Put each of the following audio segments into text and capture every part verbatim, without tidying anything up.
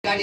जय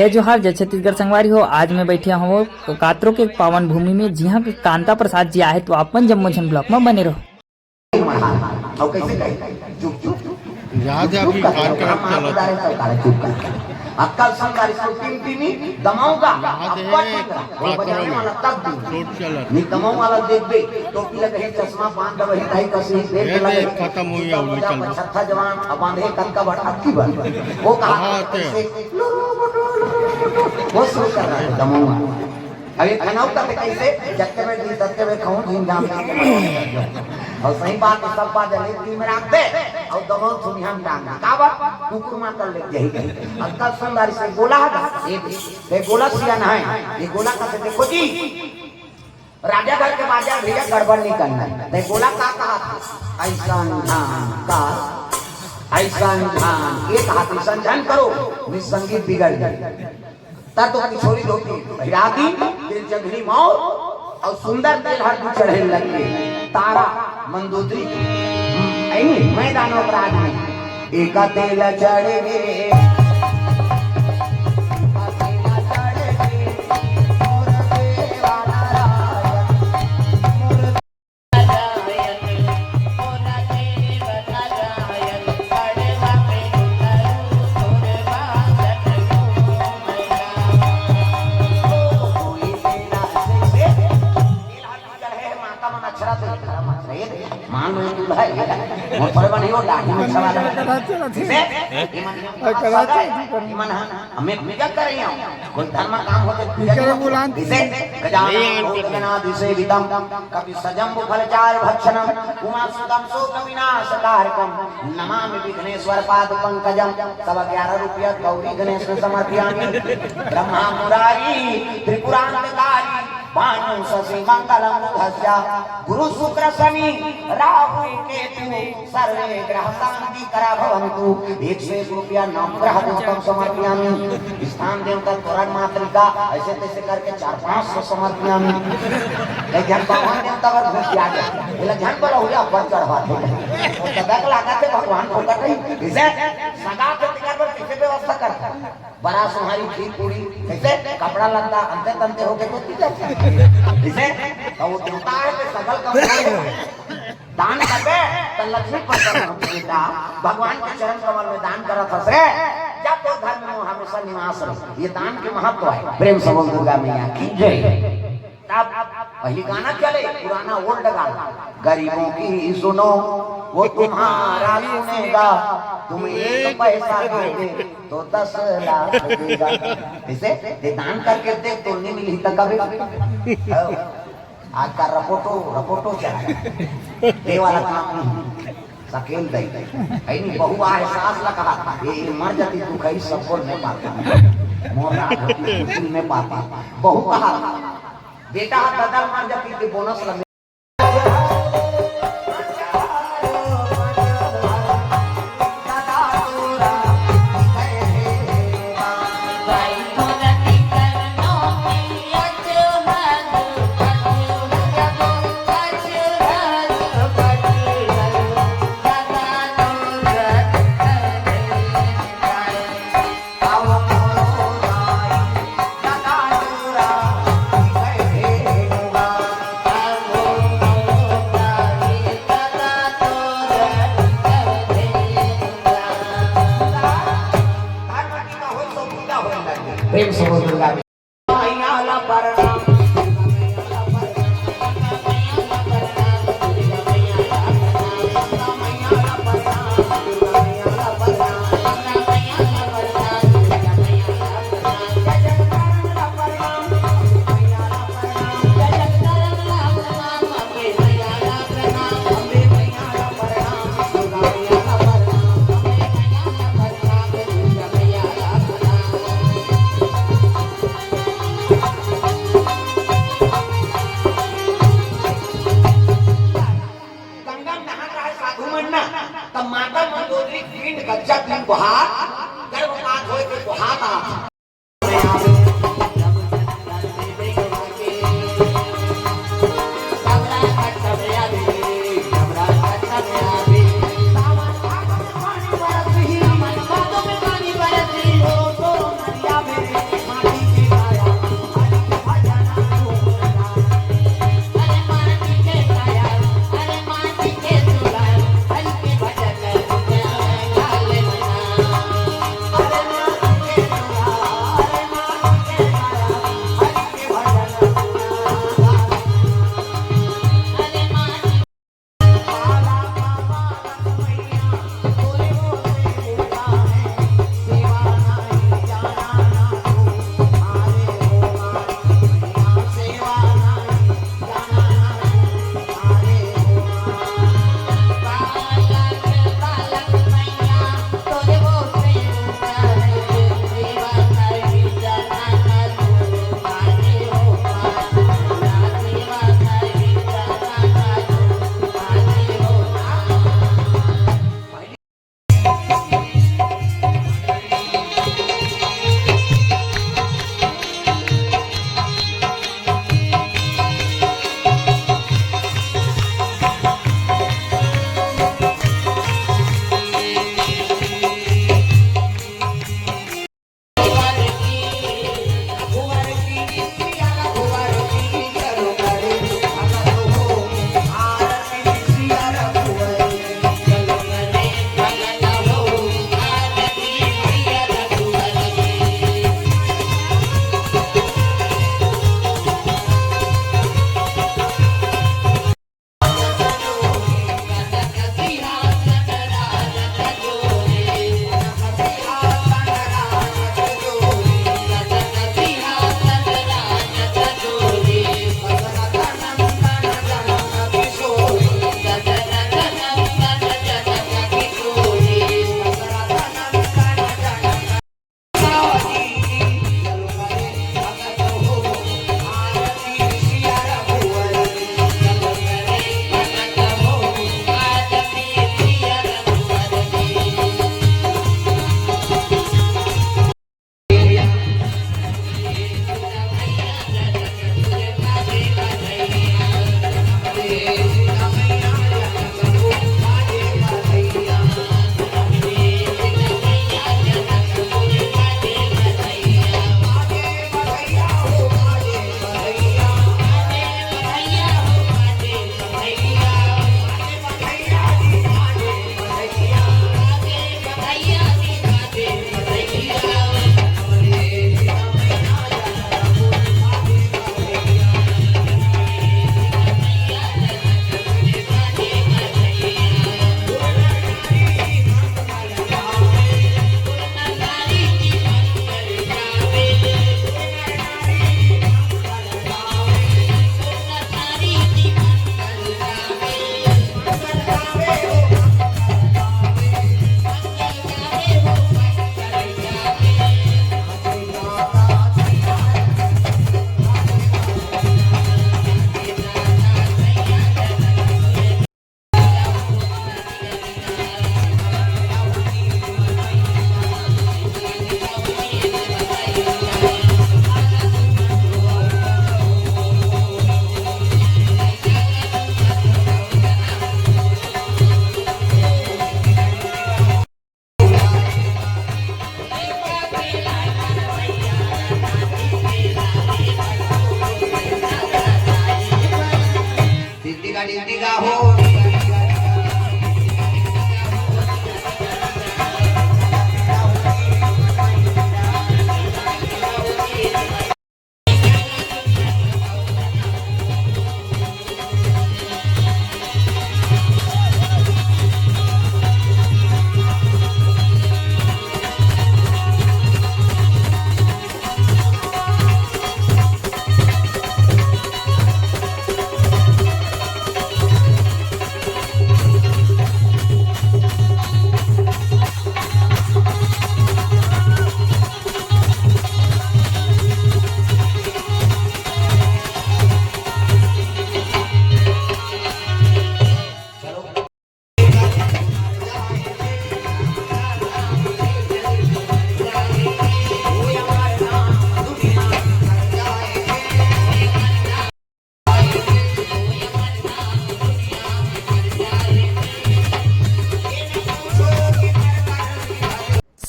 जोहार, जय छत्तीसगढ़ संगवारी हो। आज मैं बैठे हवं कातरो के पावन भूमि में, जिहां के कांता प्रसाद जी आहे, तो आप मन जम्मो झन vlog में बने रहो। अउ कइसे कही? चुप, चुप, चुप। याद है, अभी कार्यक्रम चलत है। चुप कर। अक्कल संग बारिश को टिमटिमी दमाऊंगा। याद है, अब्बड़ ठीक रहा। वो बजाने वाला तब भी। चोट चलत। नी दमाऊं वाला देख दे। टोपी लगे है, चश्मा बांध दे, वही ताई कसी, पेट ये लगे। देख, खत्म हुई है, निकल। छत्था जवान, अब बांधे कतका बड़, अतकी बड़। वो कहा, हाँ, ते। ऐसे, वो शुरू कर रहा है, दमाऊंगा। अब ये खनाऊ का कइसे, जत्ते में दी, तत्ते में खाऊं, झीम झाम। अउ सही बात है, सब बात जले दी में राख दे, अउ दमाऊं सुनिया में टांग दे। का बा? कुकुर माता ले जाई। अक्कल संग बारिश से गोला है, ये, ये गोला सियान है, ये गोला का से देखो जी। राजा घर के बाजा भैया गड़बड़ नहीं करना है। ते गोला का कहा था? अइसन धान का, अइसन धान, ये कहा था, अइसन धान करो, निसंगी बिगड़ जाए। तब तो किशोरी धोती पहिरा दी, तिल चंदनी मौर अउ सुंदर तेल हर दू चढ़े लग गे। तारा मंदोदरी, हम्म, ऐनी मैदान अपराध में एका तेल चढ़े गे। मान लो, दूल्हा है, वो थोड़े बने हो, लाठी में सवाल है। इसे, इमन, इमन, हमें पूजा कर रही हूँ। कोई धर्म काम होते पूजा इनके नहीं बुलान होते। इसे गजानन भूतगणादिसेवितम, कपि सजम्बु फलचार भक्षणम, उमा सुतम शोक विनाश कारकम, नमामि विघ्नेश्वर पाद पंकजम। सब ग्यारह रुपया गौरी गणेश में समर्पियामि। ब्रह्मा मुरारी त्रिपुरांतकारी, भानु शशि मंगलम बुधस्य, गुरु शुक्र शनि राहु केतु, सर्वे ग्रह शांति करा भवंतु। एक से एक रुपया नवग्रह देवतम समर्पयामि। स्थान देवता तोरण मातृका, ऐसे तैसे करके चार पांच सौ समर्पयामि। एक झन भगवान देवता अगर घुस आ जाए, बोला झन बोला हुआ पर चढ़वा दे। वो तो दक लगा थे भगवान को कट रही। इसे सगा के टिकट पर पीछे व्यवस्था कर। बड़ा सुहारी खीर पूरी, कइसे? कपड़ा लत्ता अंते तंते होके तो ठीक है। जइसे तो वो देवता है कि सकल कमजोर है। दान करबे तो लक्ष्मी प्रसन्न होथे बेटा। भगवान के चरण कमल में दान करत हस रे, जब तो घर में हमेशा निवास रहे। ये दान के महत्व है। प्रेम से बोल दुर्गा मैया की जय। तब पहली गाना चले, पुराना ओल्ड गाना, गरीबों की सुनो वो तुम्हारा सुनेगा, तुम एक पैसा दोगे तो दस लाख देगा। जइसे ये दान करके देख तो नहीं मिली तो कभी। आज का रपोटो, रपोटो चला है। ये वाला काम नहीं। सकेल दई। ऐनी बहु आए सास ला कहा था, ये, ये मर जाती तू कहीं सबको नहीं पाता। मोर रात होती, कुछ नहीं पाता। बहु कहा था, बेटा हा ददा मर जाती थी बोनस लगे। प्रेम से बोल दुर्गा मैया ला प्रणाम। नहा नहाए साधु मन ना, तब माता मंदोदरी के पिंड कच्चा पिंड बहात, गर्भपात होए के बहात आत।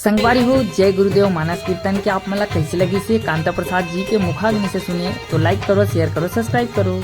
संगवारी हो, जय गुरुदेव मानस कीर्तन के आप मन ला कैसे लगिस हे कांता प्रसाद जी के मुखाग्नि से सुने, तो like करो, share करो, subscribe करो।